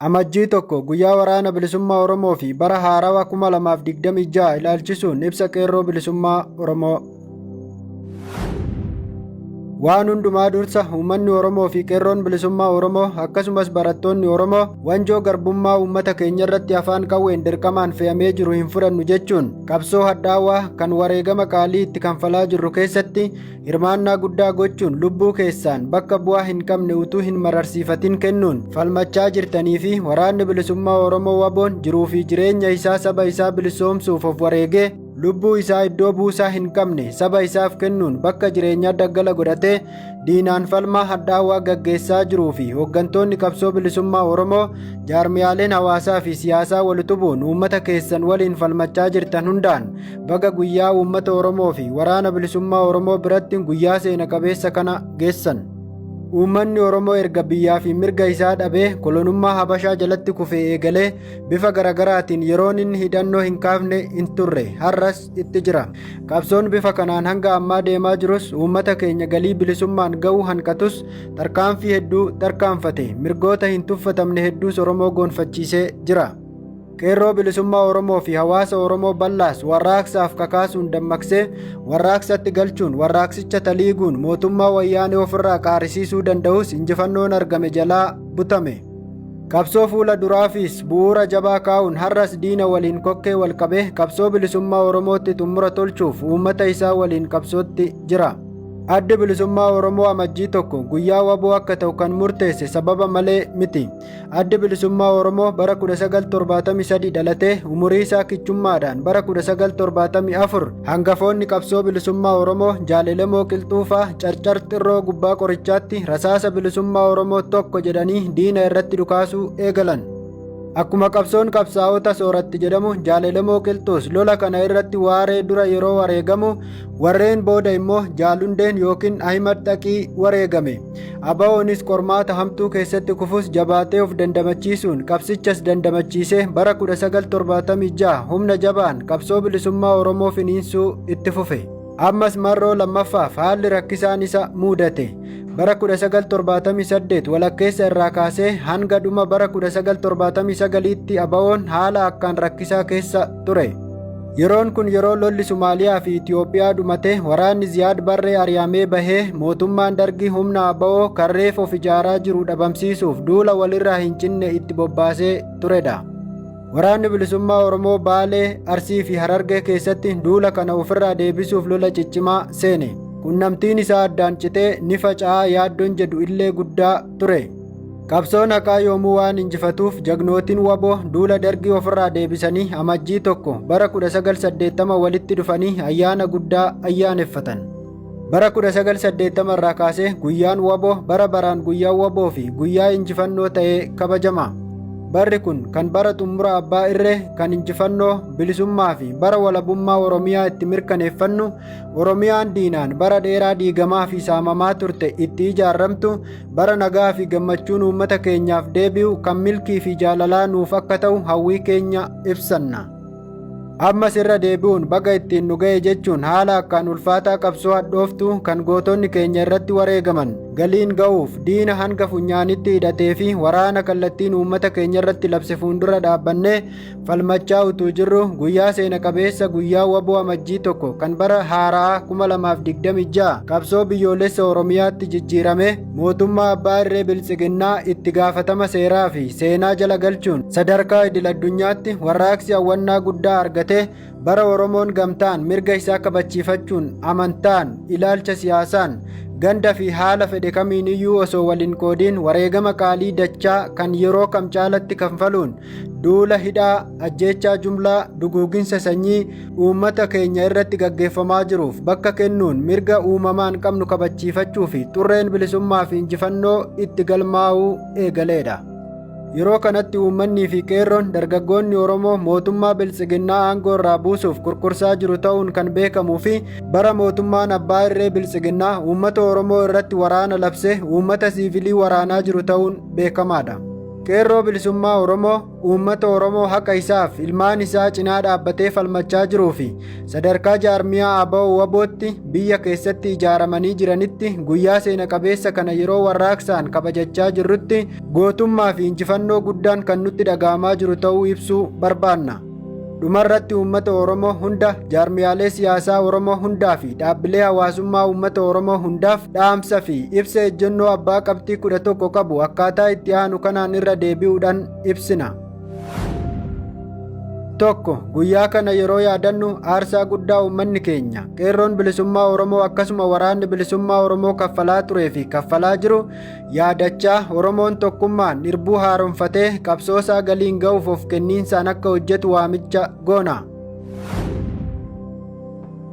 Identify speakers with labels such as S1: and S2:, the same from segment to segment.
S1: Amajjii 1, Guyyaa Waraana Bilisummaa Oromoo fi bara haarawa 2026 ilaalchisuun ibsa Qeerroo Bilisummaa Oromoo. Waan hundumaa dursa uummanni Oromoo fi Qeerroon Bilisummaa Oromoo akkasumas barattoonni Oromoo wanjoo garbummaa uummata keenya irratti afaan qawween dirqamaan fe'amee jiru hin fudhannu jechuun qabsoo hadhaawaa kan wareegama qaalii itti kanfalaa jirru keessatti Hirmaannaa guddaa gochuun lubbuu keessaan bakka bu'aa hin qabne utuu hin mararsiifatin kennuun falmachaa jirtanii fi Waraanni Bilisummaa Oromoo WBOn jiruu fi jireenya isaa saba isaa bilisoomsuuf of wareegee lubbuu isaa iddoo buusaa hin qabne saba isaaf kennuun bakka jireenyaa daggala godhatee diinaan falmaa hadhaawaa gaggeessaa jiruu fi hooggantoonni qabsoo bilisummaa Oromoo jaarmiyaaleen hawaasaa fi siyaasaa wal utubuun uummata keessan waliin falmachaa jirtan hundaan Baga guyyaa uummata Oromoo fi waraana bilisummaa Oromoo biratti guyyaa seena qabeessa kana geessan. Uummanni Oromoo erga biyyaa fi mirga isaa dhabee kolonummaa Habashaa jalatti kufee eegalee bifa garagaraatiin yeroon inni hidhannoo hin kaafne hin turre har'as itti jira. Qabsoon bifa kanaan hanga ammaa deemaa jirus uummata keenya galii bilisummaan ga'uu hanqatus tarkaanfii hedduu tarkaanfate mirgoota hin tuffatamne hedduus Oromoo goonfachiisee jira. Qeerroo Bilisummaa Oromoo fi hawaasa Oromoo bal'aas warraaqsaaf kakaasuun dammaqsee warraaqsatti galchuun warraaqsicha taliiguun mootummaa Wayyaanee ofirraa qaarisiisuu danda'us injifannoon argame jalaa butame. Qabsoo fuula duraafiis bu'uura jabaa kaa'uun har'as diina waliin kokkee wal qabee qabsoo bilisummaa Oromootti xummura tolchuuf uummata isaa waliin qabsootti jira. Addi Bilisummaa Oromoo Amajjii 1 guyyaa wbo akka ta'u kan murteesse sababa malee miti. Addi Bilisummaa Oromoo bara 1973 dhalatee umurii isaa kichummaadhaan bara 1974 hangafoonni qabsoo bilisummaa Oromoo Jaal Elemoo Qilxuufaa Carcar Xirroo Gubbaa Qorichaatti rasaasa bilisummaa Oromoo tokko jedhanii diina irratti dhukaasuu eegalan. Akkuma qabsoon qabsaa'ota sooratti jedhamu Jaal Elemoo Qilxuus lola kana irratti waaree dura yeroo wareegamu warreen booda immoo Jaal Hundeen yookiin Ahimad Xaqii wareegame. ABOnis qormaata hamtuu keessatti kufus jabaatee of dandamachiisuun qabsichas dandamachiisee bara 1976 humna jabaan qabsoo bilisummaa Oromoo finiinsuu itti fufe. Ammas marroo lammaffaaf haalli rakkisaan isa muudate. Bara 1978 walakkeessa irraa kaasee hanga dhuma bara 1979tti ABOn haala akkaan rakkisaa keessa ture. Yeroon kun yeroo lolli Sumaaliyaa fi Itiyoophiyaa dhumate waraanni Ziyaad Barree ari'amee bahee mootummaan Dargii humna ABO kan reef of ijaaraa jiru dhabamsiisuuf duula walirraa hin cinne itti bobbaasee turedha. Waraanni Bilisummaa Oromoo Baalee, Arsii fi Harargee keessatti duula kana ofirraa deebisuuf lola ciccimaa seene. Qunnamtiin isaa addaan citee ni faca'aa yaaddoon jedhu illee guddaa ture. Qabsoon haqaa yoomuu waan injifatuuf jagnootiin wbo duula Dargii ofirraa deebisanii Amajjii 1 bara 1980 walitti dhufanii ayyaana guddaa ayyaaneffatan. Bara 1980 irraa kaasee guyyaan wbo bara baraan guyyaa wbo fi guyyaa injifannoo ta'ee kabajama. Barri kun kan bara xummura abbaa irree kan injifannoo, bilisummaa fi bara walabummaa Oromiyaa itti mirkaneeffannu, Oromiyaan diinaan bara dheeraa diigamaa fi saamamaa turte itti ijaarramtu, Bara nagaa fi gammachuun uummata keenyaaf deebi'u kan milkii fi jaalalaa nuuf akka ta'u hawwii keenya ibsanna. Ammas irra deebi'uun baga ittiin nu ga'e jechuun haala akkaan ulfaataa qabsoo hadhooftuu kan gootonni keenya irratti wareegaman galiin ga'uuf diina hanga funyaanitti hidhatee fi waraana kallattiin uummata keenya irratti labse fuundura dhaabbannee falmachaa utuu jirru guyyaa seena qabeessa guyyaa wbo Amajjii 1 kan bara haaraa 2026 qabsoo biyyoolessa Oromiyaatti jijjiirame mootummaa abbaa irree biltsiginnaa itti gaafatama seeraa fi seenaa jala galchuun sadarkaa idil addunyaatti warraaqsi hawwannaa guddaa argate bara Oromoon gamtaan mirga isaa kabachiifachuun amantaan, ilaalcha siyaasaan, ganda fi haala fedhe kamiin iyyuu osoo wal hin qoodiin wareegama qaalii dachaa kan yeroo kam caalatti kanfaluun duula hidhaa, ajjeechaa jumlaa, duguuginsa sanyii uummata keenya irratti gaggeeffamaa jiruuf bakka kennuun mirga uumamaan qabnu kabachiifachuu fi xurreen bilisummaa fi injifannoo itti galmaa'uu eegaleedha. Yeroo kanatti uummannii fi qeerroon dargaggoonni Oromoo mootummaa Biltsiginnaa aangoo irraa buusuuf kurkursaa jiru ta'uun kan beekamuu fi bara mootummaan abbaa irree Biltsiginnaa uummata Oromoo irratti waraana labsee uummata siivilii waraanaa jiru ta'uun beekamaadha. Qeerroo Bilisummaa Oromoo uummata Oromoo haqa isaaf ilmaan isaa cinaa dhaabbatee falmachaa jiruu fi sadarkaa jaarmiyaa ABO WBOtti biyya keessatti ijaaramanii jiranitti guyyaa seena qabeessa kana yeroo warraaqsaan kabajachaa jirrutti gootummaa fi injifannoo guddaan kan nutti dhaga'amaa jiru ta'uu ibsuu barbaanna. Dhumarratti uummata Oromoo hunda, jaarmiyaalee siyaasaa Oromoo hundaa fi dhaabbilee hawaasummaa uummata Oromoo hundaaf dhaamsa fi ibsa ejjennoo abbaa qabxii 11 qabu akkaataa itti aanu kanaan irra deebi'uudhaan ibsina. 1. Guyyaa kana yeroo yaadannu aarsaa guddaa uummanni keenya, Qeerroon Bilisummaa Oromoo akkasuma Waraanni Bilisummaa Oromoo kaffalaa turee fi kaffalaa jiru yaadachaa Oromoon tokkummaan irbuu haaromfatee qabsoosaa galiin ga'uuf of kenniinsaan akka hojjetu waamicha goona.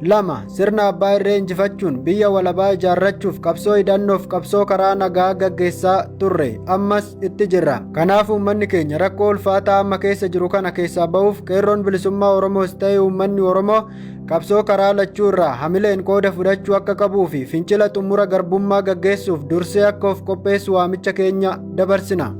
S1: 2. Sirna abbaa irree injifachuun biyya walabaa ijaarrachuuf qabsoo hidhannoof qabsoo karaa nagaa gaggeessaa turre ammas itti jirra. Kanaaf uummanni keenya rakkoo ulfaataa amma keessa jiru kana keessaa ba'uuf Qeerroon Bilisummaa Oromoos ta'e uummanni Oromoo qabsoo karaa lachuu irraa hamileen qooda fudhachuu akka qabuu fi fincila xumura garbummaa gaggeessuuf dursee akka of qopheessu waamicha keenya dabarsina.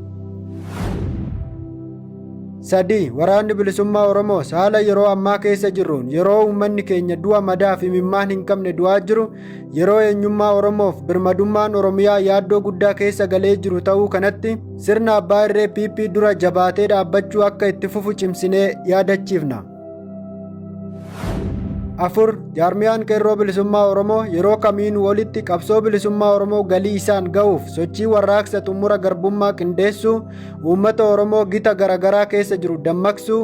S1: 3. Waraanni Bilisummaa Oromoos haala yeroo ammaa keessa jirruun yeroo uummanni keenya du'a madaa fi imimmaan hin qabne du'aa jiru, yeroo eenyummaa Oromoof birmadummaan Oromiyaa yaaddoo guddaa keessa galee jiru ta'uu kanatti sirna abbaa irree PP dura jabaatee dhaabbachuu akka itti fufu cimsinee yaadachiifna. 4. Jaarmiyaan Qeerroo Bilisummaa Oromoo yeroo kamiinuu olitti qabsoo bilisummaa Oromoo galii isaan ga'uuf sochii warraaqsa xumura garbummaa qindeessuu, uummata Oromoo gita garaagaraa keessa jiru dammaqsuu,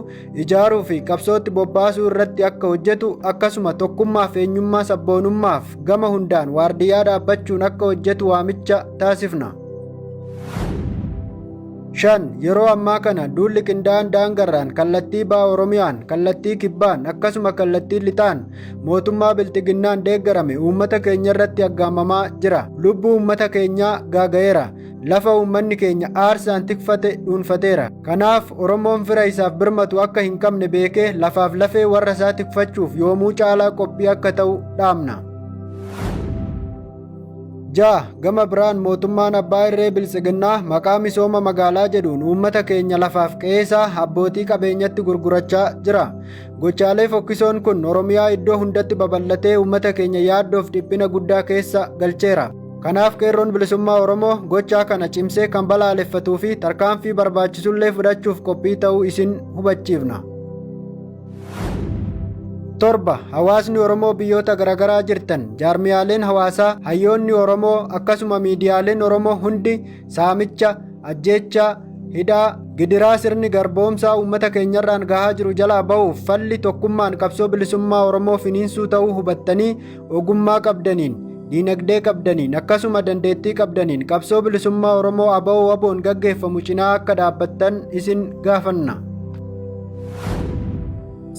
S1: ijaaruu fi qabsootti bobbaasuu irratti akka hojjetu akkasuma tokkummaaf eenyummaa sabboonummaaf gama hundaan waardiyyaa dhaabbachuun akka hojjetu waamicha taasifna. 5. Yeroo ammaa kana duulli qindaa'aan daangarraan kallattii baha Oromiyaan, kallattii kibbaan akkasuma kallattii lixaan mootummaa bilxiginnaan deeggarame uummata keenya irratti aggaamamaa jira. Lubbuu uummata keenyaa gaaga'eera. Lafa uummanni keenya aarsaan tikfate dhuunfateera. Kanaaf Oromoon fira isaaf birmatu akka hin qabne beekee lafaaf lafee warra isaa tikfachuuf yoomuu caalaa qophii akka ta'u dhaamna. 6. Gama biraan mootummaan abbaa irree biltsiginnaa maqaa misooma magaalaa jedhuun uummata keenya lafaaf qe'eesaa abbootii qabeenyatti gurgurachaa jira. Gochaalee fokkisoon kun Oromiyaa iddoo hundatti babal'atee uummata keenya yaaddoof dhiphina guddaa keessa galcheera. Kanaaf Qeerroon Bilisummaa Oromoo gochaa kana cimsee kan balaaleffatuu fi tarkaanfii barbaachisullee fudhachuuf qophii ta'uu isin hubachiifna. 7. Hawaasni Oromoo biyyoota garaagaraa jirtan, jaarmiyaaleen hawaasaa, hayyoonni Oromoo akkasuma miidiyaaleen Oromoo hundi saamicha, ajjeechaa, hidhaa, gidiraa sirni garboomsaa uummata keenyarraan gahaa jiru jalaa bahuuf falli tokkummaan qabsoo bilisummaa Oromoo finiinsuu ta'uu hubattanii ogummaa qabdaniin, diinagdee qabdaniin akkasuma dandeettii qabdaniin qabsoo bilisummaa Oromoo ABO WBOn gaggeeffamu cinaa akka dhaabbattan isin gaafanna.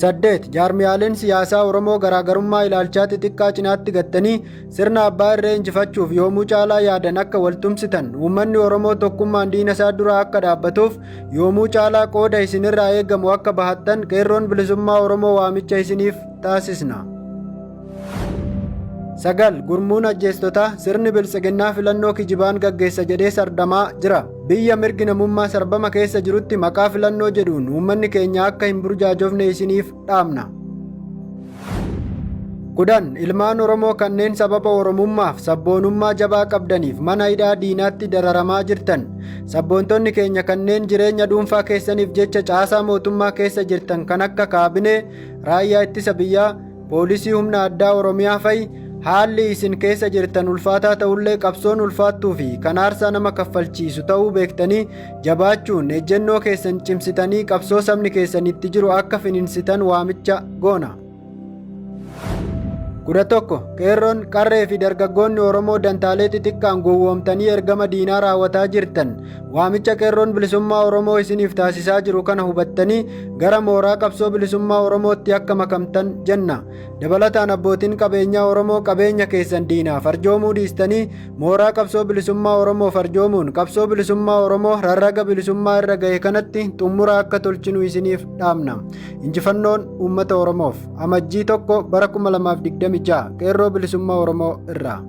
S1: 8. Jaarmiyaaleen siyaasaa Oromoo garaagarummaa ilaalchaa xixiqqaa cinaatti gattanii sirna abbaa irree injifachuuf yoomuu caalaa yaadan akka waltumsitan uummanni Oromoo tokkummaan diina isaa dura akka dhaabbatuuf yoomuu caalaa qooda isinirraa eegamu akka bahattan Qeerroon Bilisummaa Oromoo waamicha isiniif taasisna. 9. Gurmuun ajjeestotaa sirni biltsiginnaa filannoo kijibaan gaggeessa jedhee sardamaa jira. Biyya mirgi namummaa sarbama keessa jirutti maqaa filannoo jedhuun uummanni keenya akka hin burjaajofne isiniif dhaamna. 10. Ilmaan Oromoo kanneen sababa Oromummaaf sabboonummaa jabaa qabdaniif mana hidhaa diinaatti dararamaa jirtan, sabboontonni keenya kanneen jireenya dhuunfaa keessaniif jecha caasaa mootummaa keessa jirtan kan akka kaabinee, raayyaa ittisa biyyaa, poolisii humna addaa Oromiyaa fa'i haalli isin keessa jirtan ulfaataa ta'ullee qabsoon ulfaattuu fi kan aarsaa nama kaffalchiisu ta'uu beektanii jabaachuun ejjennoo keessan cimsitanii qabsoo sabni keessan itti jiru akka finiinsitan waamicha goona. 11. Qeerroon, qarree fi dargaggoonni Oromoo dantaalee xixiqqaan gowwoomtanii ergama diinaa raawwataa jirtan waamicha Qeerroon Bilisummaa Oromoo isiniif taasisaa jiru kana hubattanii gara mooraa qabsoo bilisummaa Oromootti akka makamtan jenna. Dabalataan abbootiin qabeenyaa Oromoo qabeenya keessan diinaaf arjoomuu dhiistanii mooraa qabsoo bilisummaa Oromoof arjoomuun qabsoo bilisummaa Oromoo rarraga bilisummaa irra ga'e kanatti xumura akka tolchinu isiniif dhaamna. Injifannoon uummata Oromoof. Amajjii 1 bara 2026 Qeerroo Bilisummaa Oromoo irraa.